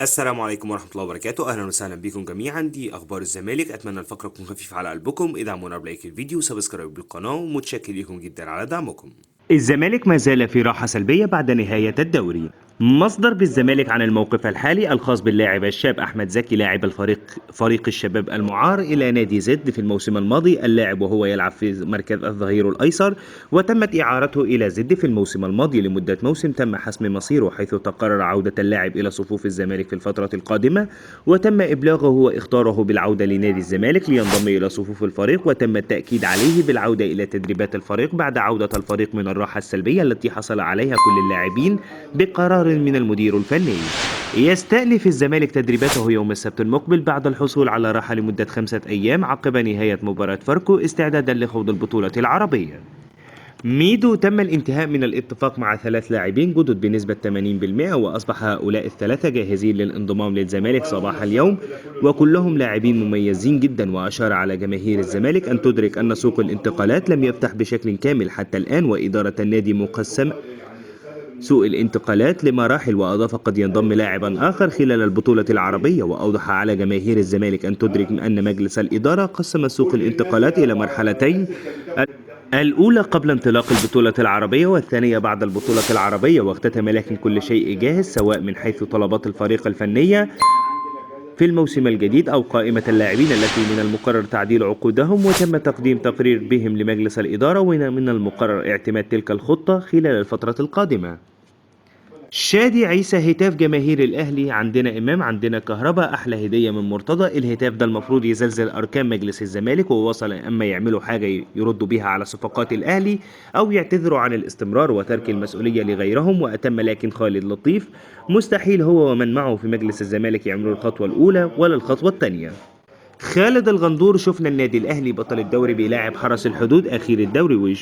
السلام عليكم ورحمة الله وبركاته. أهلا وسهلا بكم جميعا، دي أخبار الزمالك. أتمنى الفقرة تكون خفيفة على قلبكم. ادعمونا ب like الفيديو و subscribe بالقناة، ومتشكر لكم جدا على دعمكم. الزمالك ما زال في راحة سلبية بعد نهاية الدوري. مصدر بالزمالك عن الموقف الحالي الخاص باللاعب الشاب أحمد زكي لاعب الفريق فريق الشباب المعار إلى نادي زد في الموسم الماضي. اللاعب وهو يلعب في مركز الظهير الأيسر، وتمت إعارته إلى زد في الموسم الماضي لمدة موسم تم حسم مصيره، حيث تقرر عودة اللاعب إلى صفوف الزمالك في الفترة القادمة، وتم إبلاغه وإخطاره بالعودة لنادي الزمالك لينضم إلى صفوف الفريق، وتم التأكيد عليه بالعودة إلى تدريبات الفريق بعد عودة الفريق من الراحة السلبية التي حصل عليها كل اللاعبين بقرار من المدير الفني. يستأنف الزمالك تدريباته يوم السبت المقبل بعد الحصول على راحة لمدة 5 أيام عقب نهاية مباراة فاركو استعدادا لخوض البطولة العربية. ميدو تم الانتهاء من الاتفاق مع 3 لاعبين جدد بنسبة 80%، وأصبح هؤلاء الثلاثة جاهزين للانضمام للزمالك صباح اليوم، وكلهم لاعبين مميزين جدا. وأشار على جماهير الزمالك أن تدرك أن سوق الانتقالات لم يفتح بشكل كامل حتى الآن، وإدارة النادي مقسمة سوق الانتقالات لمراحل. وأضاف قد ينضم لاعبا آخر خلال البطولة العربية. وأوضح على جماهير الزمالك أن تدرك أن مجلس الإدارة قسم سوق الانتقالات إلى مرحلتين، الأولى قبل انطلاق البطولة العربية والثانية بعد البطولة العربية. واختتم لكن كل شيء جاهز سواء من حيث طلبات الفريق الفنية في الموسم الجديد أو قائمة اللاعبين التي من المقرر تعديل عقودهم، وتم تقديم تقرير بهم لمجلس الإدارة، ومن المقرر اعتماد تلك الخطة خلال الفترة القادمة. شادي عيسى هتاف جماهير الأهلي: عندنا إمام، عندنا كهربا، أحلى هدية من مرتضى. الهتاف ده المفروض يزلزل أركان مجلس الزمالك، ووصل أما يعملوا حاجة يردوا بيها على صفقات الأهلي أو يعتذروا عن الاستمرار وترك المسؤولية لغيرهم. وأتم لكن خالد لطيف مستحيل هو ومن معه في مجلس الزمالك يعملوا الخطوة الأولى ولا الخطوة الثانية. خالد الغندور: شفنا النادي الأهلي بطل الدوري بيلاعب حرس الحدود أخير الدوري،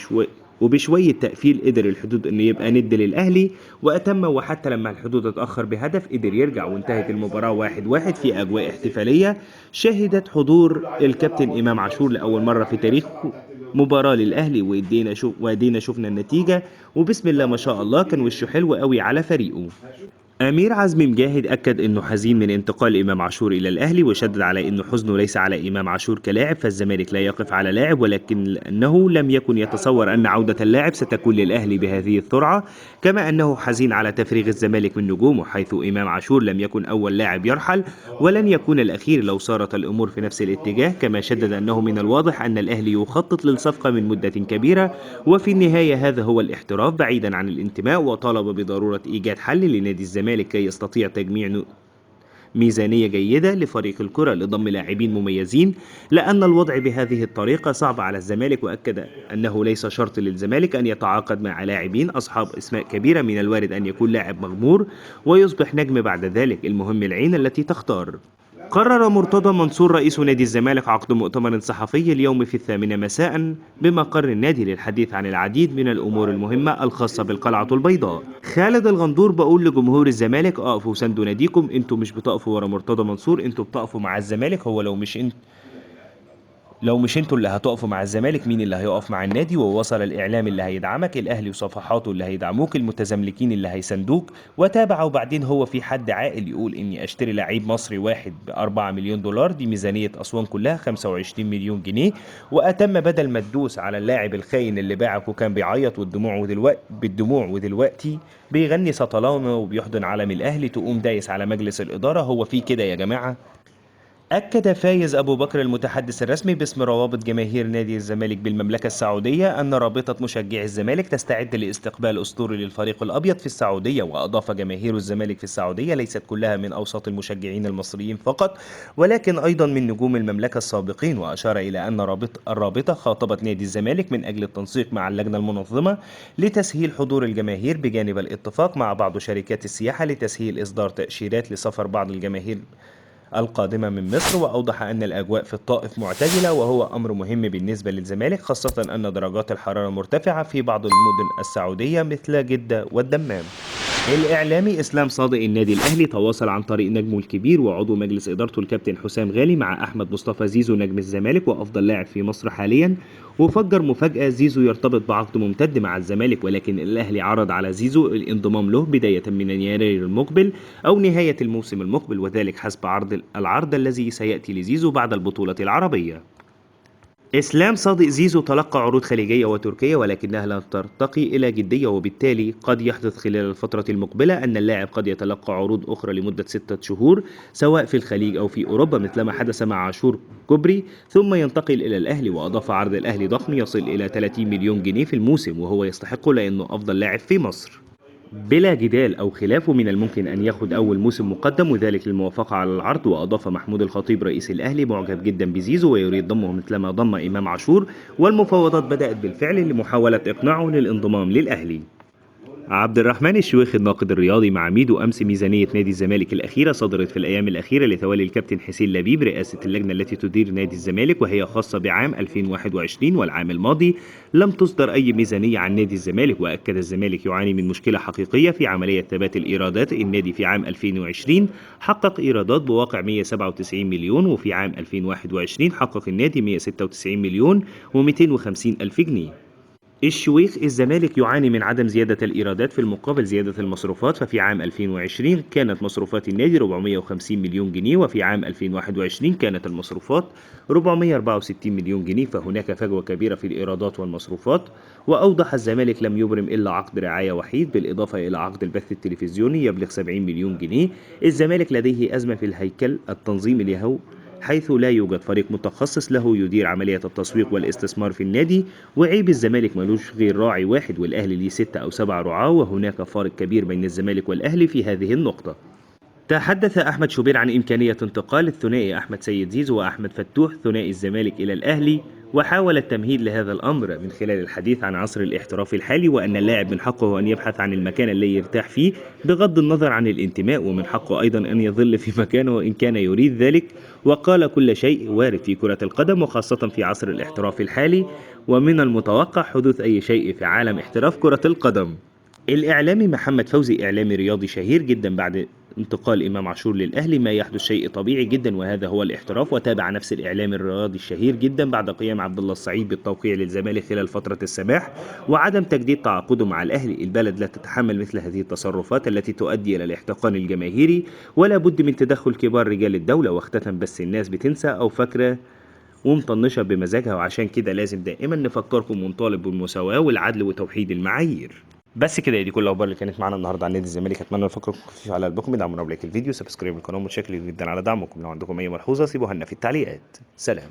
وبشوية تقفيل قدر الحدود انه يبقى ند للاهلي. واتم وحتى لما الحدود اتاخر بهدف قدر يرجع، وانتهت المباراه 1-1 في اجواء احتفاليه شهدت حضور الكابتن امام عاشور لاول مره في تاريخ مباراه للاهلي. وادينا شفنا النتيجه، وبسم الله ما شاء الله كان وشه حلو قوي على فريقه. أمير عزمي مجاهد أكد أنه حزين من انتقال إمام عاشور إلى الأهلي، وشدد على أنه حزنه ليس على إمام عاشور كلاعب، فالزمالك لا يقف على لاعب، ولكن أنه لم يكن يتصور أن عودة اللاعب ستكون للأهلي بهذه السرعة. كما أنه حزين على تفريغ الزمالك من نجومه، حيث إمام عاشور لم يكن أول لاعب يرحل ولن يكون الأخير لو صارت الأمور في نفس الاتجاه. كما شدد أنه من الواضح أن الأهلي يخطط للصفقة من مدة كبيرة، وفي النهاية هذا هو الاحتراف بعيدا عن الانتماء. وطالب بضرورة إيجاد حل لنادي الزمالك كي يستطيع تجميع ميزانية جيدة لفريق الكرة لضم لاعبين مميزين، لأن الوضع بهذه الطريقة صعب على الزمالك. وأكد أنه ليس شرط للزمالك أن يتعاقد مع لاعبين أصحاب أسماء كبيرة، من الوارد أن يكون لاعب مغمور ويصبح نجم بعد ذلك، المهم العين التي تختار. قرر مرتضى منصور رئيس نادي الزمالك عقد مؤتمر صحفي اليوم في 8 مساء بمقر النادي للحديث عن العديد من الأمور المهمة الخاصة بالقلعة البيضاء. خالد الغندور: بقول لجمهور الزمالك اقفوا ساندوا ناديكم، انتوا مش بتقفوا ورا مرتضى منصور، انتوا بتقفوا مع الزمالك. هو لو مش انتوا اللي هتقفوا مع الزمالك مين اللي هيقف مع النادي؟ ووصل الاعلام اللي هيدعمك، الاهلي وصفحاته اللي هيدعموك، المتزملكين اللي هيساندوك. وتابع وبعدين هو في حد عاقل يقول اني اشتري لعيب مصري واحد ب4 مليون دولار؟ دي ميزانية اسوان كلها 25 مليون جنيه. واتم بدل ما تدوس على اللاعب الخاين اللي باعك وكان بيعيط والدموع ودلوقتي بالدموع ودلوقتي بيغني سطلانه وبيحضن علم الاهلي، تقوم دايس على مجلس الادارة. هو في كده يا جماعة؟ أكد فايز أبو بكر المتحدث الرسمي باسم روابط جماهير نادي الزمالك بالمملكة السعودية أن رابطة مشجعي الزمالك تستعد لاستقبال أسطوري للفريق الأبيض في السعودية. وأضاف جماهير الزمالك في السعودية ليست كلها من أوساط المشجعين المصريين فقط، ولكن أيضا من نجوم المملكة السابقين. وأشار إلى أن الرابطة خاطبت نادي الزمالك من أجل التنسيق مع اللجنة المنظمة لتسهيل حضور الجماهير، بجانب الاتفاق مع بعض شركات السياحة لتسهيل إصدار تأشيرات لسفر بعض الجماهير القادمة من مصر. وأوضح أن الأجواء في الطائف معتدلة، وهو أمر مهم بالنسبة للزمالك، خاصة أن درجات الحرارة مرتفعة في بعض المدن السعودية مثل جدة والدمام. الإعلامي إسلام صادق النادي الأهلي تواصل عن طريق نجمه الكبير وعضو مجلس إدارته الكابتن حسام غالي مع أحمد مصطفى زيزو نجم الزمالك وأفضل لاعب في مصر حاليا، وفجر مفاجأة زيزو يرتبط بعقد ممتد مع الزمالك، ولكن الأهلي عرض على زيزو الانضمام له بداية من يناير المقبل أو نهاية الموسم المقبل، وذلك حسب العرض الذي سيأتي لزيزو بعد البطولة العربية. إسلام صادق زيزو تلقى عروض خليجية وتركية ولكنها لم ترتقي إلى جدية، وبالتالي قد يحدث خلال الفترة المقبلة أن اللاعب قد يتلقى عروض أخرى لمدة 6 شهور سواء في الخليج أو في أوروبا مثلما حدث مع عاشور كوبري، ثم ينتقل إلى الأهلي. وأضاف عرض الأهلي ضخم يصل إلى 30 مليون جنيه في الموسم، وهو يستحقه لأنه أفضل لاعب في مصر بلا جدال أو خلاف، ومن الممكن أن ياخد أول موسم مقدم وذلك للموافقة على العرض. وأضاف محمود الخطيب رئيس الأهلي معجب جدا بزيزو ويريد ضمه مثلما ضم إمام عاشور، والمفاوضات بدأت بالفعل لمحاولة إقناعه للانضمام للأهلي. عبد الرحمن الشويخ الناقد الرياضي مع ميدو أمس ميزانية نادي الزمالك الأخيرة صدرت في الأيام الأخيرة لتولي الكابتن حسين لبيب رئاسة اللجنة التي تدير نادي الزمالك، وهي خاصة بعام 2021 والعام الماضي لم تصدر أي ميزانية عن نادي الزمالك. وأكد الزمالك يعاني من مشكلة حقيقية في عملية ثبات الإيرادات. النادي في عام 2020 حقق إيرادات بواقع 197 مليون، وفي عام 2021 حقق النادي 196 مليون و250 ألف جنيه. الشويخ الزمالك يعاني من عدم زيادة الإيرادات في المقابل زيادة المصروفات، ففي عام 2020 كانت مصروفات النادي 450 مليون جنيه، وفي عام 2021 كانت المصروفات 464 مليون جنيه، فهناك فجوة كبيرة في الإيرادات والمصروفات. وأوضح الزمالك لم يبرم إلا عقد رعاية وحيد بالإضافة إلى عقد البث التلفزيوني يبلغ 70 مليون جنيه. الزمالك لديه أزمة في الهيكل التنظيمي له، حيث لا يوجد فريق متخصص له يدير عملية التسويق والاستثمار في النادي. وعيب الزمالك ملوش غير راعي واحد، والأهلي ليه 6 أو 7 رعاة، وهناك فارق كبير بين الزمالك والأهلي في هذه النقطة. تحدث أحمد شوبير عن إمكانية انتقال الثنائي أحمد سيد زيزو وأحمد فتوح ثنائي الزمالك إلى الأهلي، وحاول التمهيد لهذا الأمر من خلال الحديث عن عصر الاحتراف الحالي، وأن اللاعب من حقه أن يبحث عن المكان الذي يرتاح فيه بغض النظر عن الانتماء، ومن حقه أيضا أن يظل في مكانه إن كان يريد ذلك. وقال كل شيء وارد في كرة القدم وخاصة في عصر الاحتراف الحالي، ومن المتوقع حدوث أي شيء في عالم احتراف كرة القدم. الإعلامي محمد فوزي إعلامي رياضي شهير جدا بعد انتقال إمام عاشور للأهلي ما يحدث شيء طبيعي جدا، وهذا هو الاحتراف. وتابع نفس الإعلامي الرياضي الشهير جدا بعد قيام عبد الله السعيد بالتوقيع للزمالك خلال فترة السماح وعدم تجديد تعاقده مع الأهلي. البلد لا تتحمل مثل هذه التصرفات التي تؤدي إلى الاحتقان الجماهيري، ولا بد من تدخل كبار رجال الدولة. واختتم بس الناس بتنسى أو فاكرة ومطنشة بمزاجها، وعشان كده لازم دائما نفكركم ونطالب بالمساواة والعدل وتوحيد المعايير. بس كده دي كل الاخبار اللي كانت معانا النهارده عن نادي الزمالك. اتمنى الفقرة تكون خفيفة على قلبكم، ادعمونا ب like الفيديو، subscribe القناة، متشكر جدا على دعمكم. لو عندكم اي ملحوظة سيبوها لنا في التعليقات. سلام.